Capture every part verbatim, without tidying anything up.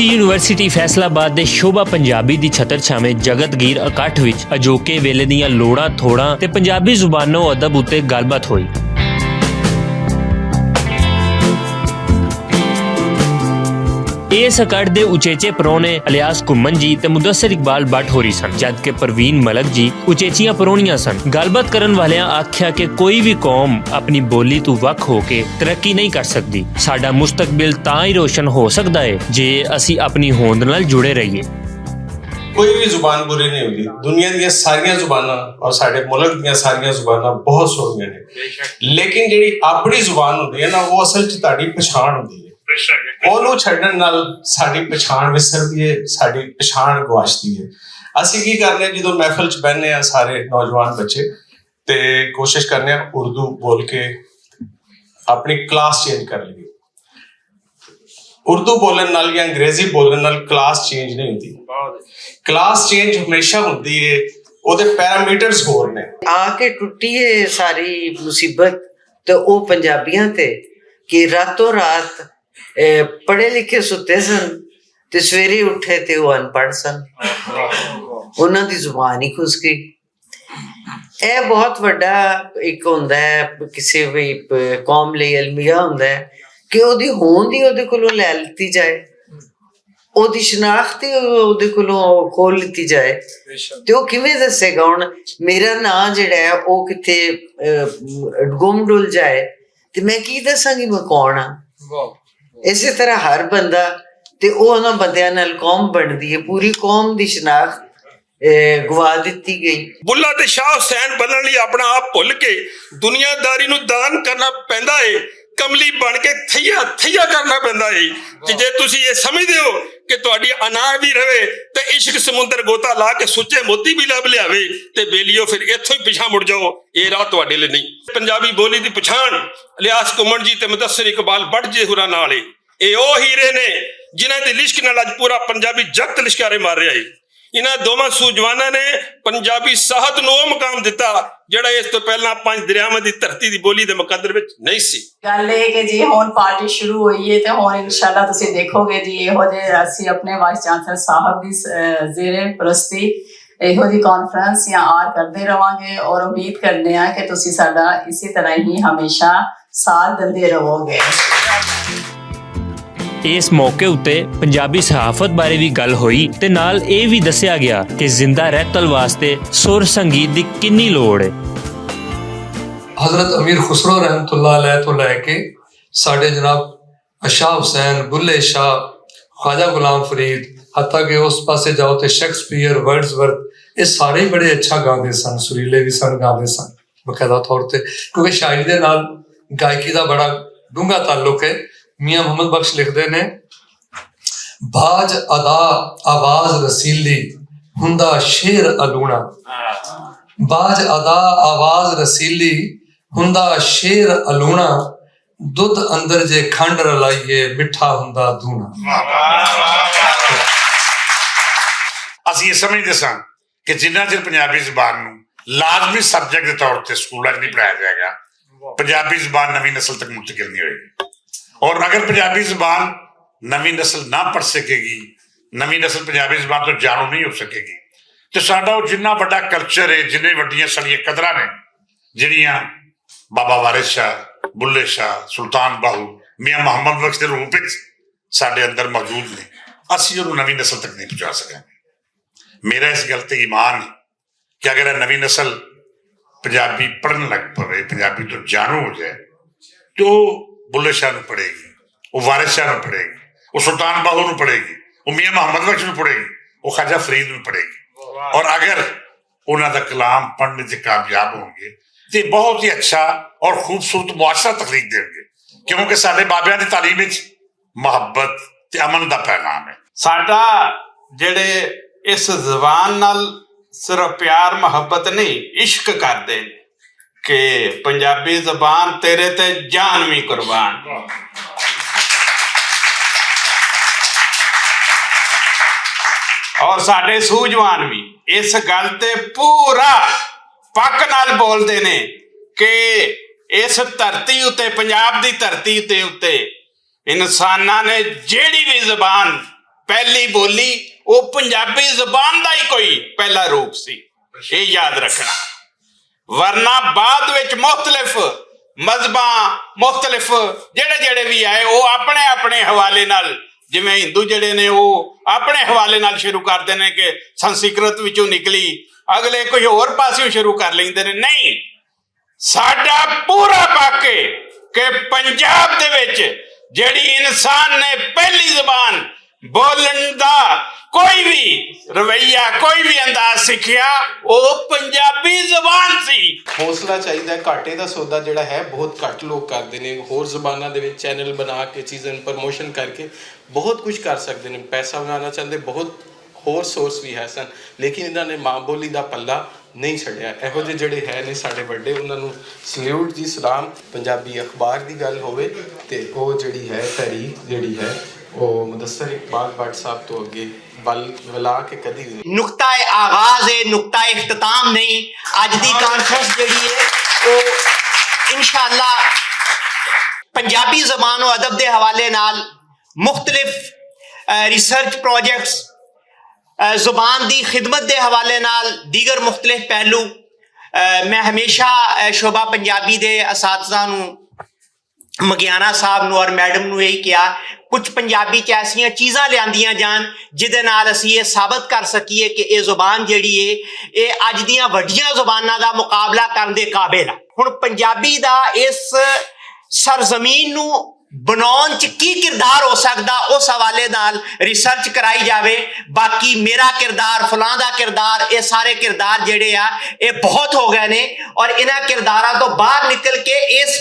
یونیورسٹی فیصل آباد دے شعبہ پنجابی دی چھتر چھاویں جگت گیر اکٹھ وچ اجوکے ویلے دیاں لوڑاں تھوڑاں تے پنجابی زبانوں ادب اتے گل بات ہوئی۔ ایس اکاڈ دے اچیچے پرونے الیاس کمن جی تے مدثر اقبال بٹ ہوری سن، جد کہ پروین ملک جی اچیچیاں پرونیاں سن۔ گل بات کرن والیاں آکھیا کہ کوئی وی قوم اپنی بولی تو وکھ ہو کے ترقی نہیں کر سکدی۔ ساڈا مستقبل تاں ہی روشن ہو سکدا ہے جے اسی اپنی ہوند نال جڑے رہیے۔ کوئی وی زبان بری نہیں ہوندی۔ دنیا دیاں ساریاں زباناں اور ساڈے ملک دیاں ساریاں زباناں بہت سوہنیاں نے، لیکن جیہڑی اپنی زبان ہوندی ہے نا، وہ اصل چ تہاڈی پچھان ہوندی ہے۔ اونوں چھڈن نال ساڈی پچھان وسردی ہے، ساڈی پچھان گواشدی ہے۔ اسی کی کرنے جدوں محفل چ بہنے آ سارے نوجوان بچے، تے کوشش کرنے آ اردو بول کے اپنی کلاس چینج کر لئیے۔ اردو بولن نال یا انگریزی بولن نال کلاس چینج نہیں ہوندی۔ کلاس چینج ہمیشہ ہوندی ہے، اوہدے پیرامیٹرز ہور نے۔ آ کے ٹوٹی ہے ساری مصیبت، تے او پنجابیاں تے کہ راتوں رات، اے، پڑھے لکھے ستے سن تے سویرے اٹھے تے او ان پڑھ سن۔ انہاں دی زبان ہی کھس گئی۔ اے بہت وڈا اک ہوندا ہے، کسے وی پ-، قوم لئی المیہ ہوندا ہے کہ اوہدی ہوند ہی اوہدے کولوں لے لتی جائے، اوہدی شناخت ہی اوہدے کولوں کھول لتی جائے۔ تے او کیویں دسے گا ہن میرا ناں جیہڑا ہے او کتھے، اے، گم ڈل جائے تے میں کی دساں گی میں کون ہاں؟ اسے طرح ہر بندہ تے او انہاں بندیاں نال قوم بندی ہے، پوری قوم دی شناخت، اے، گوا دتی گئی۔ بلا تے شاہ حسین بنن لئی اپنا آپ بھل کے دنیا داری نوں دان کرنا پیندا ہے، کملی بن کے تھیا تھیا کرنا پیندا ہے۔ تے جے تسی یہ سمجھدے ہو کہ تہاڈی انا بھی رہے تے عشق سمندر گوتا لا کے سچے موتی بھی لب لیاوے، تے بیلیو، پھر اتھوں ہی پیچھا مڑ جاؤ، یہ راہ تہاڈے لئی نہیں۔ پنجابی بولی دی پچھان الیاس کمن جی تے مدثر اقبال بٹ جے ہوراں نال ہے۔ اے او ہیرے نے جنہاں دی لشک نال اج پورا پنجابی جگت لشکارے مار رہا ہے۔ انہاں دوواں سوجواناں نے پنجابی ساہت نوں او مقام دتا جڑا اس تو پہلاں پنج دریاواں دی دھرتی دی بولی دے مقدر وچ نہیں سی۔ گل اے کہ جی ہن پارٹی شروع ہوئی ہے تے ہن انشاءاللہ تسی دیکھو گے جی یہو جے اسی اپنے وائس چانسلر صاحب دی س-، زیر پرستی یہو جی کانفرنس یا آر کردے رہواں گے اور امید کرنے ہاں کہ تسی ساڈا اسی طرح ہی ہمیشہ ساتھ دندے رہو گے۔ اس موقع اتے پنجابی صحافت بارے وی گل ہوئی تے نال اے وی دسیا گیا کہ زندہ رہتل واسطے سر سنگیت دی کنی لوڑ ہے۔ حضرت امیر خسرو رحمت اللہ علیہ تو لے کے ساڈے جناب شاہ حسین، بلے شاہ، خواجہ غلام فرید، حتیٰ کہ اس پاسے جاؤ تے شیکسپیئر، ورڈز ورتھ، یہ سارے ہی بڑے اچھا گاندے سن، سریلے بھی سن، گاندے سن باقاعدہ طور تے، کیونکہ شاعری دے نال گائکی دا بڑا ڈونگا تعلق ہے۔ میاں محمد بخش لکھدے نے، باج ادا آواز رسیلی، ہوندا شعر الونا۔ باج ادا آواز رسیلی، ہوندا شعر الونا۔ دودھ اندر جے کھنڈ رلائیے، مٹھا ہوندا دونا۔ اسی یہ سمجھدے ساں کہ جنہ چر پنجابی زبان نوں لازمی سبجیکٹ دے طور تے سکولاں 'چ نہیں پڑھایا جائے گا، پنجابی زبان نویں نسل تک منتقل نہیں ہوئے گی۔ اور اگر پنجابی زبان نویں نسل نہ پڑھ سکے گی، نویں نسل پنجابی زبان تو جانو نہیں ہو سکے گی، تو ساڈا وہ جنہ وڈا کلچر ہے، جنہیں وڈیاں ساڈیاں قدراں نے، جڑیاں بابا وارث شاہ، بلے شاہ، سلطان باہو، میاں محمد بخش دے روپ وچ ساڈے اندر موجود نے، اسی انہوں نویں نسل تک نہیں پہنچا سکے۔ میرا اس گل تے ایمان ہے کہ اگر یہ نویں نسل پنجابی پڑھن لگ پوے، پنجابی تو جانو ہو جائے، تو بلے شاہ نو پڑھے گی، وہ وارث شاہ نو پڑھے گی، وہ سلطان باہو نو پڑھے گی، وہ میاں محمد بخش نو پڑھے گی، وہ خواجہ فرید نو پڑھے گی۔ اور اگر انہاں دا کلام پڑھنے چ کامیاب ہون گے تے بہت ہی اچھا اور خوبصورت معاشرہ تخلیق دین گے، کیونکہ ساڈے بابیاں دی تعلیم وچ محبت تے امن دا پیغام ہے۔ ساڈا جڑے اس زبان نال صرف پیار محبت نہیں، عشق کردے نے کہ پنجابی زبان تیرے تے جان وی قربان۔ اور ساڈے سوجوان وی اس گل تے پورا پک نال بولدے نے کہ اس دھرتی اتے، پنجاب دی دھرتی اتے، اتے انساناں نے جیڑی وی زبان پہلی بولی، وہ پنجابی زبان دا ہی کوئی پہلا روپ سی۔ یہ یاد رکھنا۔ ورنہ بعد وچ مختلف مذہباں، مختلف جڑے جڑے بھی آئے، وہ اپنے اپنے حوالے نال، جویں ہندو جڑے نے، وہ اپنے حوالے نال شروع کردے نے کہ سنسکرت وچوں نکلی، اگلے کوئی ہور پاسیوں شروع کر لیندے نے۔ نہیں، ساڈا پورا پاکے کہ پنجاب دے وچ جڑی انسان نے پہلی زبان بولن دا کوئی بھی رویہ، کوئی بھی انداز سکھیا، وہ پنجابی زبان سی۔ حوصلہ چاہیدا ہے۔ گھاٹے دا سودا جڑا ہے، بہت گھٹ لوگ کردے نے۔ ہور زباناں دے وچ چینل بنا کے، چیزاں پروموشن کر کے بہت کچھ کر سکدے نے۔ پیسہ بنانا چاہندے، بہت ہور سورس بھی ہے سن، لیکن انہاں نے ماں بولی دا پلہ نہیں چھڈیا۔ ایہو جے جڑے ہے نے ساڈے وڈے، انہاں نوں سلیوٹ جی، سلام۔ پنجابی اخبار دی گل ہووے تے او جڑی ہے، تحریک جڑی ہے، او مدثر اقبال بٹ صاحب تو اگے ول ولا کے کدی بھی نہیں۔ نقطہ آغاز ہے، نقطہ اختتام نہیں۔ اج دی کانفرنس جڑی ہے، او انشاءاللہ پنجابی زبان و ادب دے حوالے نال مختلف، اے، ریسرچ پروجیکٹس، اے، زبان دی خدمت دے حوالے نال دیگر مختلف پہلو، اے، میں ہمیشہ، اے، شعبہ پنجابی دے اساتذہ نوں، مگیانہ صاحب نوں اور میڈم نوں یہی کہا، کچھ پنجابی چ ایسیاں چیزاں لیاندیاں جان جدے نال اسی یہ ثابت کر سکیے کہ یہ زبان جڑی ہے، یہ اج دیاں وڈیاں زباناں دا مقابلہ کرن دے قابل ہے۔ ہن پنجابی دا اس سرزمین نوں بناؤن چ کی کردار ہو سکدا، اس حوالے نال ریسرچ کرائی جاوے۔ باقی میرا کردار، فلاں دا کردار، اے سارے کردار جڑے آ، اے بہت ہو گئے نے۔ اور انہاں کرداراں تو باہر نکل کے اس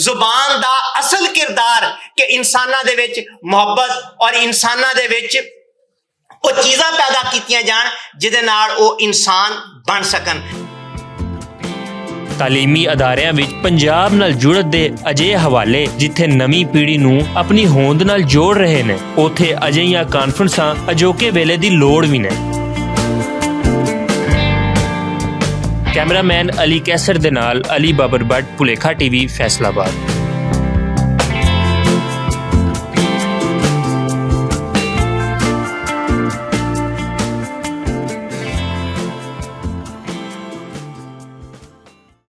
زبان دا اصل کردار کہ انساناں دے وچ محبت اور انساناں دے وچ او چیزاں پیدا کیتیاں جان جدے نال او انسان بن سکن۔ تعلیمی اداریاں وچ پنجاب نال جڑت دے اجے حوالے، جتھے نویں پیڑھی نوں اپنی ہوند نال جوڑ رہے نے، اوتھے اجہیاں کانفرنساں اجوکے ویلے دی لوڑ وی نے۔ کیمرہ مین علی کیسر دے نال علی بابر بٹ، پلیکھا ٹی وی، فیصل آباد۔